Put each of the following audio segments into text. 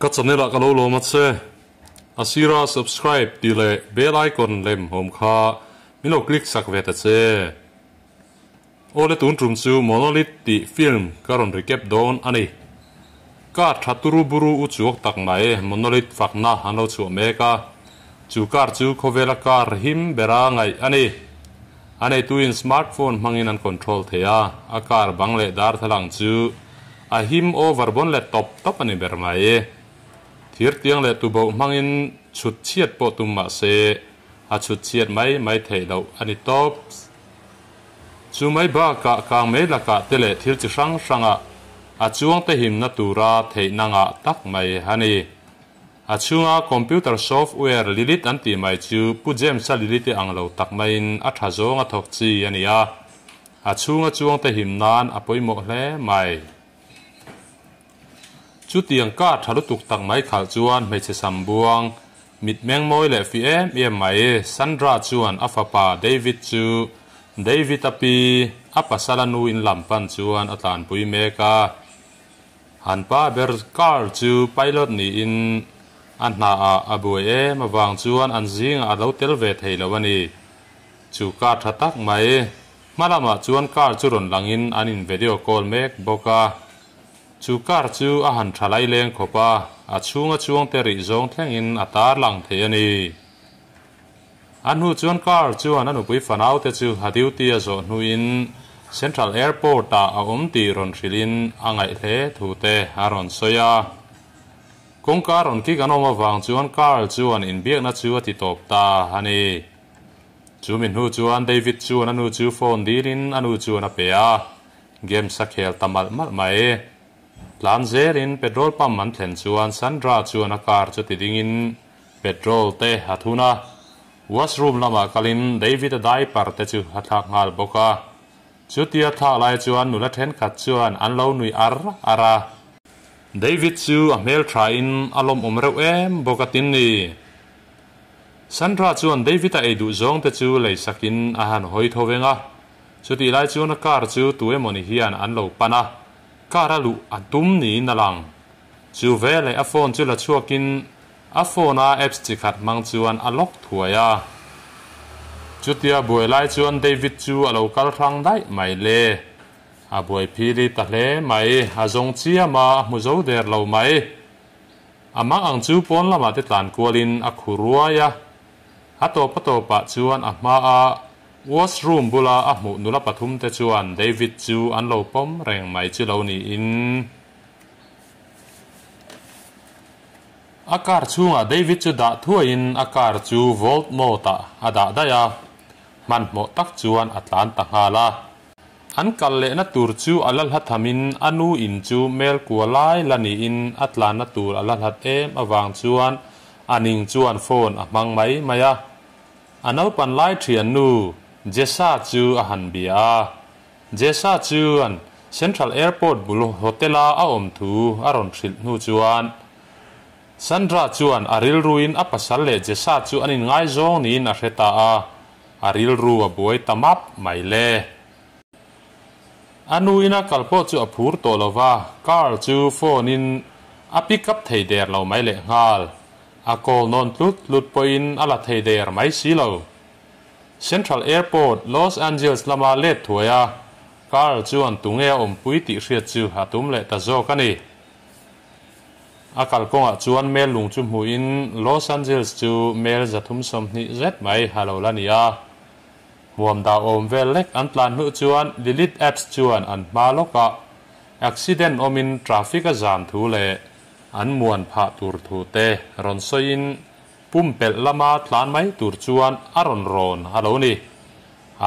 Ka channel ah ka lo lawm a che. A sira subscribe tih leh bell icon lem awm kha min lo click sak ve ta che. Awle tun tum chu Monolith tih film ka rawn recap dawn a ni. Car tha turu buru u chuak tak mai Monolith fakna an lo chhuah mek a. Chu car chu khawvela car him bera ngaih a ni. A neituin smartphone hmangin an control thei a, a car bang leh darthlalang chu a him over bawn leh tawp tawp a ni ber mai. Thir tiang leh tuboh hmangin chhut chhiat pawh tum mah se a chhut chhiat mai mai theih loh a ni tawp. Chu mai bakah kang mei lakah te leh thil chi hrang hrangah a chuangte himna tura theihna ngah tak mai a ni. A chhunga computer software Lilith an tih mai chu Pu James-a Lilith-i ang lo tak maiin a tha zawng a thawk chi a ni a, a chhunga chuangte him nan a pawimawh hle mai. Chutiang car tha lutuk tak mai khalh chuan hmeichhe sam buang, mitmeng mawi leh fi em em mai Sandra chuan a fapa David chu David-a pi, a pasala nu in lam pan chuan a tlanpui mek a. An pa ber Carl chu pilot niin a hna ah a buai em avang chuan an zingah a lo tel ve thei lo a ni. Chu car tha tak mai. Hma lamah chuan car chu rawn langin an in video call mek bawk a. Chu car chu a han tha lai leng khawp a, a chhunga chuangte rih zawng thlengin a tar lang thei a ni. A hnu chuan Carl chuan a nupui fanaute chu a duty a zawh hnuin Central Airport ah a awm tih rawn hrilhin a ngaih hle thu te a rawn sawi a. Kawngka rawn kik an awm avang chuan Carl chuan inbiakna chu a ti tawp ta a ni. Chu mi hnu chuan David chuan a nu chu phone dilin a nu chuan a pe a, games a khel ta malh malh mai. Tlan zelin petrol pump an thlen chuan Sandra chuan a car chu ti dingin Petrol te a thun a, washroom lamah kalin David-a diaper te chu a thlak nghal bawk a. Chutia thlak lai chuan nula thenkhat chuan an lo nui ar ar a. David chu a hmel thain a lawmawm reuh em bawk a tin ni. Sandra chuan David-a ei duh zawng te chu lei sakin a han hawi tho veng a. Chutih lai chuan a car chu tu emawni hian an lo pan a, car a luh a tum niin a lang. Chu veleh a phone chu la chhuakin A phone a apps chi khat hmang chuan a lock thuai a. Chutia buai lai chuan David chu a lo kal hrang daih mai le. A buai phili ta hle mai, a zawng chiam a, a hmu zo der lo mai. A mang ang chu pawn lamah te tlan kualin a khu ruai a. A tawp a tawpah chuan a hma a washroom bula a hmuh nula pathum te chuan David chu an lo pawm reng mai chu lo niin. A car chhungah David chu dah thuaiin a car chu vault mode ah a dah daih a, hmanhmawh tak chuan a tlan ta nghal a. An kal lehna tur chu a la hla thamin a nu in chu mel kua lai la niin a tlanna tur a la hlat em avang chuan a ning chuan phone a hmang mai mai a. A naupan lai thiannu Jessa chu a han bia a. Jessa chuan Central Airport bul hotel-a a awm thu a rawn hrilh hnu chuan Sandra chuan a rilruin a pasal leh Jessa chu an inngaizawng niin a hre ta a, a rilru a buai ta map mai le. A nu ina kal pawh chu a phur tawh lo va, Carl chu phone-in a pick up thei der lo mai lehnghal. A call nawn tlut tlut pawhin a la thei der mai si lo. Central Airport, Los Angeles lama let thuai a, Carl chuan tunge a awmpui tih hriat chu a tum leh ta zawk a ni. A kalkawngah chuan mel lung chu hmuhin Los Angeles chu mel 320 zet mai a lo la ni a. Hmuam dah awm vel lek an tlan hnuh chuan Lilith Apps chuan an hma lawkah accident awmin traffic a zam thu leh an muan phah tur thu te rawn sawiin Pumpelh lama tlan mai tur chuan a rawn rawn a lo ni.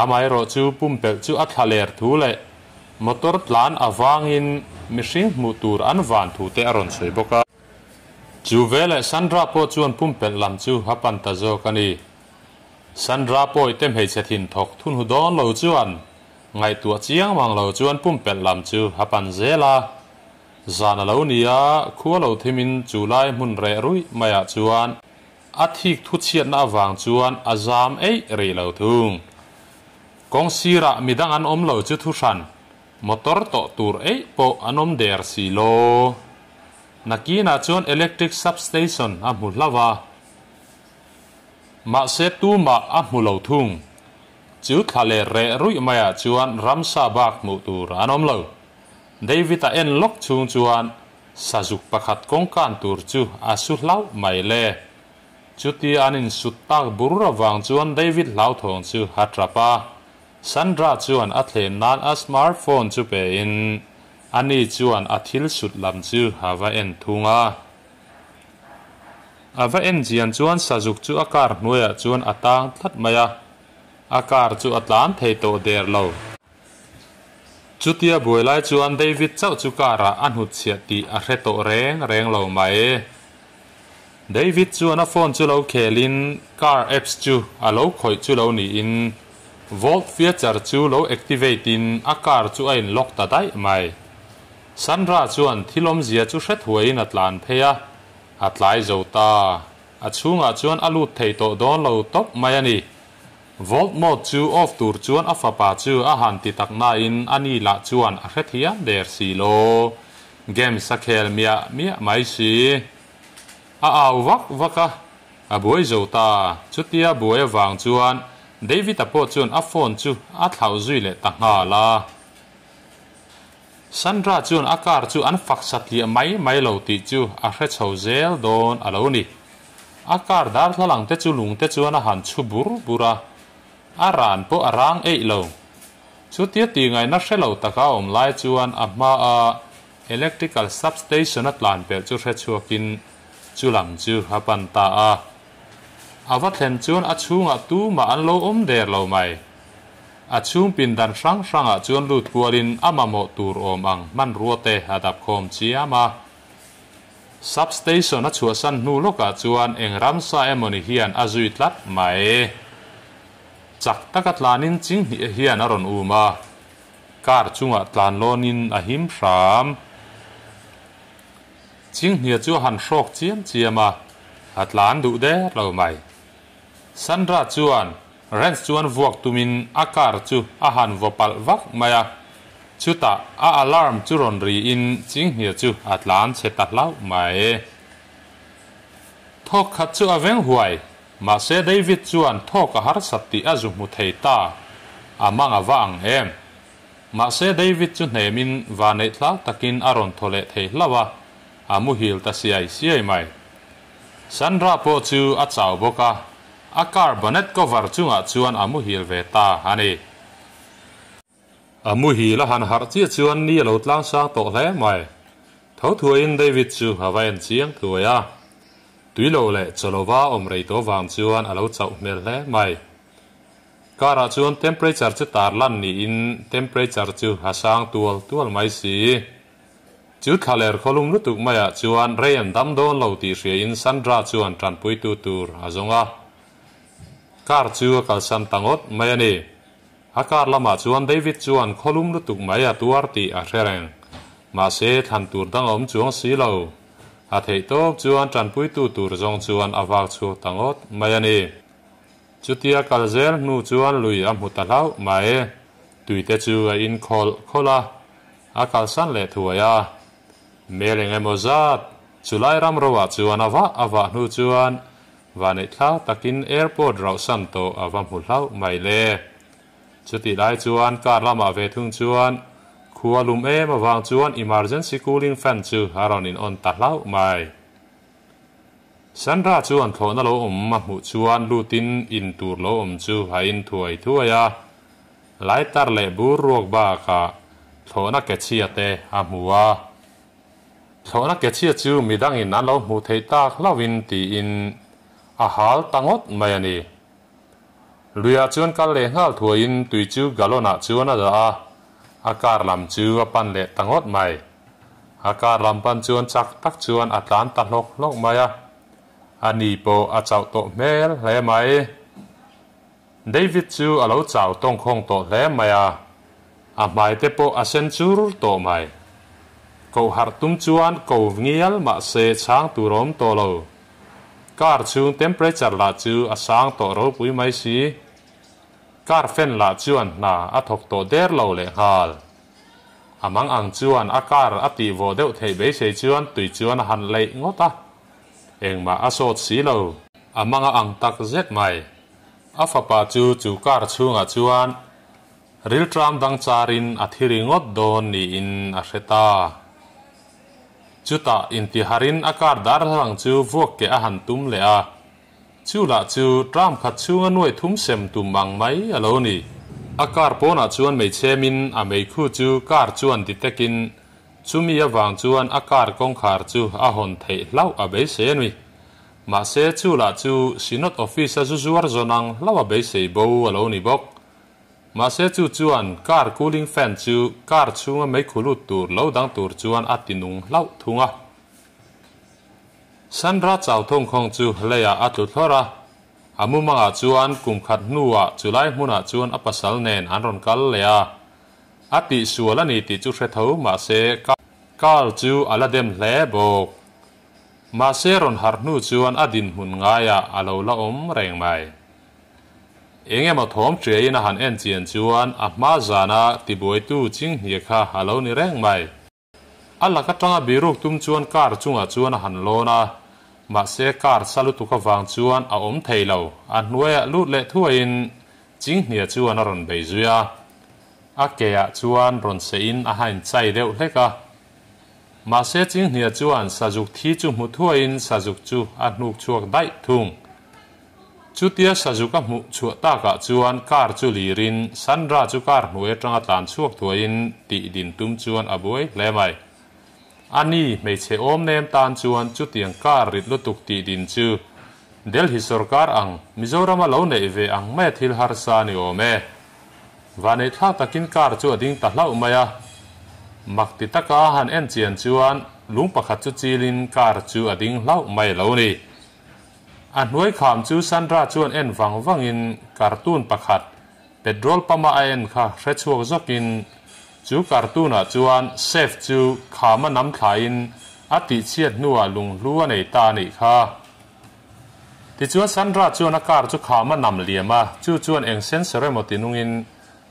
Amaherawh chu pumpelh chu a thla ler thu leh motor tlan avangin mihring hmuh tur an van thu te a rawn sawi bawk a. Chu veleh Sandra pawh chuan pumpelh lam chu a pan ta zawk a ni. Sandra pawite hmeichhe thin thawk thun hu dawn lo chuan ngaihtuah chiang mang lo chuan pumpelh lam chu a pan zel a. Zan a lo ni a, khua lo thimin chu lai hmun reh ruih maiah chuan a thik thu chhiatna avang chuan a zam eih rih lo thung. Kawng sirah midang an awm lo chu thuhran, motor tawh tur eih pawh an awm der si lo. Nakinah chuan electric substation a hmu hlauh a. Mahse tumah a hmu lo thung. Chu thla leh reh ruih maiah chuan ramsa bak hmuh tur an awm lo. David-a en lawk chhung chuan sazuk pakhat kawngkan tur chu a su hlauh mai le. Chutia an insut tak bur avang chuan David hlauthawng chu a tap a. Sandra chuan a thlem nan a smartphone chu pe in ani chuan a thil sut lam chu a va en thung a. A va en chian chuan sazuk chu a car hnuaiah chuan a tang tlat mai a, a car chu a tlan thei tawh der lo. Chutia buai lai chuan David chauh chu car ah a hnutchhiah tih a hre tawh reng reng lo mai. David chuan a phone chu lo khelin car apps chu a lo khawih chu lo niin Vault feature chu lo activate in a car chu a in lock ta daih mai. Sandra chuan thil awmzia chu hre thuaiin a tlan phei a, a tlai zo ta. A chhungah chuan a lut thei tawh dawn lo tawp mai a ni. Vault mode chu off tur chuan a fapa chu a han ti tak nain a ni lah chuan a hrethiam der si lo. Games a khel miah miah mai si. A au vak vak a, a buai zo ta. Chutia buai avang chuan David-a pawh chuan a phone chu a thlauh zui leh ta nghal a. Sandra chuan a car chu an fak satliah mai mai lo tih chu a hre chho zel dawn a lo ni. A car darthlalang te chu lung te chuan a han chhu bur bur a, a ran pawh a rang eih lo. Chutia tih ngaihna hre lo taka awm lai chuan a hmaa Electrical substation a tlan pelh chu hre chhuakin chu lam chu a pan ta a. A va thlen chuan a chhungah tumah an lo awm der lo mai. A chhung pindan hrang hrangah chuan lut kualin a mamawh tur awm ang hmanrua te a dap khawm chiam a. Substation a chhuahsan hnu lawkah chuan eng ramsa emawni hian a zui tlat mai. Chak taka tlanin chinghnih hian a rawn um a. Car chungah tlan lawnin a him hram. Chinghnia chu a han hrawk chiam chiam a, a tlan duh der lo mai. Sandra chuan wrench chuan vuak tumin a car chu a han vaw palh vak mai a, chutah a alarm chu rawn riin Chinghnia chu a tlan chhe ta hlauh mai. Thawk khat chu a veng huai, Mahse David chuan thawk a harsat tih a zu hmu thei ta, a mang a va ang em. Mahse David chu hnemin vaneih tlak takin a rawn thaw leh thei hlauh a, a muhil ta siai siai mai. Sandra pawh chu a chau bawk a, a car bonnet cover chungah chuan a muhil ve ta a ni. A muhil a han harh chiah chuan ni a lo tlang sang tawh hle mai. Tho thuaiin David chu a va en chiang thuai a. Tui lo leh chaw lova awm rei tawh vang chuan a lo chauh hmel hle mai. Car ah chuan temperature chu tar lan niin temperature chu a sang tual tual mai si. Chu thlaler khawlum lutuk maiah chuan rei an dam dawn lo tih hriain Sandra chuan tanpuitu tur a zawng a. Car chu a kalsan ta ngawt mai a ni. A kar lamah chuan David chuan khawlum lutuk mai a tuar tih a hre reng. Mahse, thlan tur dang a awm chuang si lo. A theih tawp chuan tanpuitu tur zawng chuan a vak chhuak ta ngawt mai a ni. Chutia kal zel hnu chuan lui a hmu ta hlauh mai. Tuite chu a in khawlh khawlh a, a kalsan leh thuai a. Mel eng emaw zat, chulai ram roah chuan a vah a vah hnu chuan Vaneihthlak takin airport rauhsan tawh a va hmu hlauh mai le. Chutih lai chuan car lamah ve thung chuan khua lum em avang chuan emergency cooling fan chu a rawn in on ta hlauh mai. Sandra chuan thlawhna lo awm a hmuh chuan lutin in tur lo awm chu a in thuai thuai a. Lighter leh bur ruak bakah thlawhna ke chhia te a hmu a. Thlawhna ke chhia chu midangin an lo hmuh theih tak hlauhin tiin a hal ta ngawt mai a ni. Luiah chuan kal leh nghal thuaiin tui chu gallon ah chuan a dah a, a car lam chu a pan leh ta ngawt mai. A car lam pan chuan chak tak chuan a tlan ta hlawk hlawk mai a, a ni pawh a chauh tawh hmel hle mai. David chu a lo chau tawngkhawng tawh hle mai a, a hmai te pawh a sen chur tawh mai. Koh harh tum chuan ko ngial mahse chhang tur a awm tawh lo. Car chhung temperature lah chu a sang tawh ropui mai si. Car fan lah chuan hna a thawk tawh der lo lehnghal. A mang ang chuan a car a tih vawh deuh theih beisei chuan tui chuan a han leih ngawt a. Engmah a sawt si lo. A mang a ang tak zet mai. A fapa chu chu car chhungah chuan rilṭam dang charin a thi ringawt dawn niin a hre ta. Chutah intiharin a car darthlalang chu vuak keh a han tum leh a. Chu lah chu tram khat chhunga nuai thum sem tum ang mai a lo ni. A car pawnah chuan meichhemin a meikhu chu car chuan detect in chumi avang chuan a car kawngkhar chu a hawn theih hlauh a beisei a ni. Mahse chu lah chu Synod Office a zu zuar zawn ang hlauh a beisei bo a lo ni bawk. Mahse chu chuan car cooling fan chu car chhunga meikhu lut tur lo dang tur chuan a ti nung hlauh thung a. Sandra chau thawngkhawng chu leiah a tlu thlawr a, a mumangah chuan kum khat hnuah chulai hmunah chuan a pasal nen an rawn kal leh a. A tihsual a ni tih chu hre tho mahse Carl chu a la dem hle bawk. Mahse rawn harh hnu chuan a dinhmun ngaiah a lo la awm reng mai. Eng emaw thawm ṭiaiin a han en chian chuan a hma zana tibuaitu chinghnia kha a lo ni reng mai. A lak atanga biruk tum chuan car chungah chuan a han lawn a, mahse car sa lutuk avang chuan a awm thei lo, a hnuaiah lut leh thuaiin Chinghnia chuan a rawn bei zui a, a keah chuan rawn seihin a hain chai deuh hlek a. Mahse Chinghnia chuan sazuk thi chu hmu thuaiin sazuk chu a hnuk chhuak daih thung. Chutia Sazuk a hmuh chhuah takah chuan car chu lirin Sandra chu car hnuai atanga tlan chhuak thuaiin tih din tum chuan a buai hle mai. A ni, hmeichhe awm nem tan chuan chutiang car rit lutuk tih din chu Delhi sorkar ang Mizorama lo neih ve ang maia thil harsa a ni awm e. Vaneihthlak takin car chu a ding ta hlauh mai a. Mak ti taka han en chian chuan lung pakhat chu chilin car chu a ding hlauh mai lo ni. A hnuai kham chu Sandra chuan en vang vangin cartoon pakhat petrol pump-a a en kha hre chhuak zawkin chu cartoon-ah chuan safe chu khama nam thlain a tihchhiat hnuah lunghlu a nei ta a nih kha. Tichuan Sandra chuan a car chu khama nam liam a, chu chuan eng sensor emaw tinungin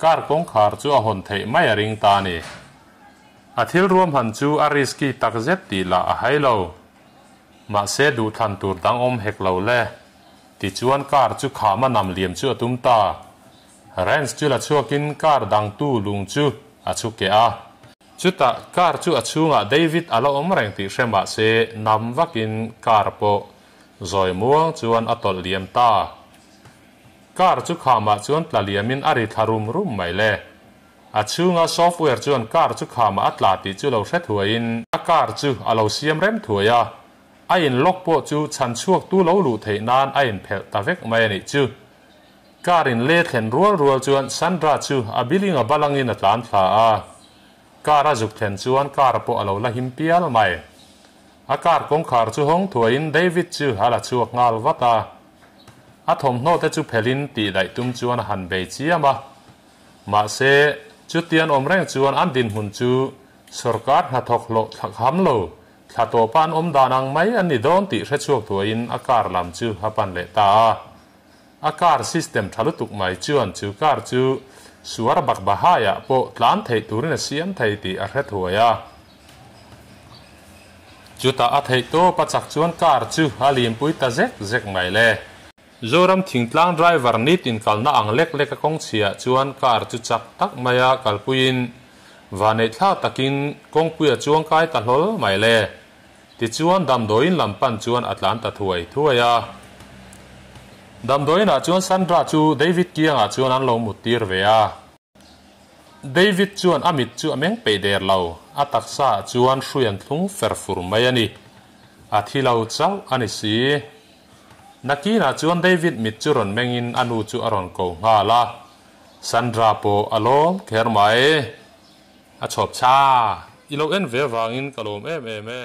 car kawngkhar chu a hawn theih mai a ring ta a ni. A thil ruahman chu a risky takzet tih lah a hai lo. Mahse duhthlan tur dang awm hek lo le. Tichuan car chu khama nam liam chu a tum ta. Wrench chu la chhuakin car dangtu lung chu a chhu keh a. Chutah car chu a chhungah David a la awm reng tih hre mahse nam vakin car pawh zawi muang chuan a tawlh liam ta. Car chu khamah chuan tla liamin a ri thla rum rum mai le. A chhunga software chuan car chu khamah a tla tih chu lo hre thuaiin a car chu a lo siam rem thuai a, a in lock pawh chu chhan chhuaktu lo luh theih nan a inphelh ta vek mai a nih chu. Car in le thlen rual rual chuan Sandra chu a biling a balangin a tlan thla a, car a zuk thlen chuan car pawh a lo la him pial mai. A car kawngkhar chu hawng thuaiin David chu a la chhuak nghal vat a, a thawmhnaw te chu phelhin tih daih tum chuan a han bei chiam a. Mahse, chutian awm reng chuan an dinhmun chu sorkar hnathawk hlawh thlak ham lo, thla tawpa an awm dan ang mai an ni dawn tih hrechhuak thuaiin a car lam chu a pan leh ta a. A car system tha lutuk mai chuan chu car chu suar bakbahaiah pawh tlan theih turin a siam thei tih a hre thuai a. Chutah a theih tawp a chak chuan car chu a limpui ta zek zek mai le. Zoram thingtlang driver nitin kalna ang lek lek a kawng chhiah chuan car chu chak tak maia kalpuiin vaneihthlak takin kawngpui a chuang kai ta hlawl mai le. Tichuan damdawiin lam pan chuan a tlan ta thuai thuai a. Damdawiinah chuan Sandra chu David kiangah chuan an lo muttir ve a. David chuan a mit chu a meng peih der lo, a taksa ah chuan hrui an thlung fer fur mai a ni. A thi lo chauh a ni si. Nakinah chuan David mit chu rawn mengin a nu chu a rawn ko nghal a, Sandra pawh a lawm kher mai. A chhawp cha. I lo en ve avangin ka lawm em em e.